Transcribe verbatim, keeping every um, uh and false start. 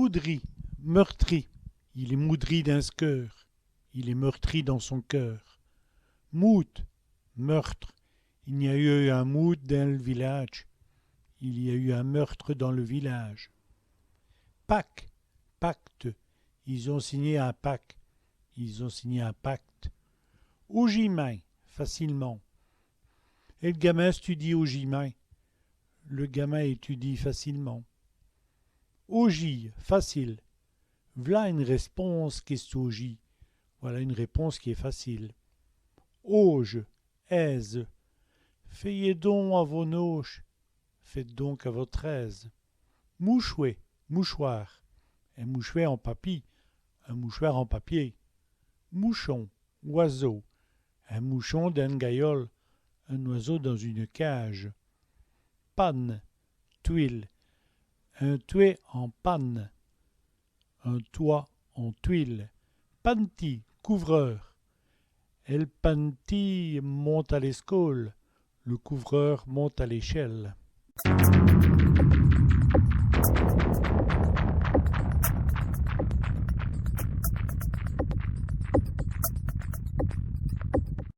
Moudri, meurtri. Il èst moudri dins s' keûr. Il est meurtri dans son cœur. Moûte, meurtre. I gn-a yeû in moûte dins l' vilâdje. Il y a eu un meurtre dans le village. Pacte, pacte. Is ont signé in pacte. Ils ont signé un pacte. Aujîmint, facilement. El gamin studîye aujîmint. Le gamin étudie facilement. Aujîye, facile. V'là ène rèsponse qu'èst aujîye. Voilà une réponse qui est facile. Auje, aise. Fèyez don à vos-auje. Faites donc à votre aise. Mouchwè, mouchoir. In mouchwè en papî. Un mouchoir en papier. Mouchon, oiseau. In mouchon dins ène gayole. Un oiseau dans une cage. Pane, tuile. In twèt en pane. Un toit en tuile. Panetî, couvreur. El panetî monte à l'èscôle. Le couvreur monte à l'échelle.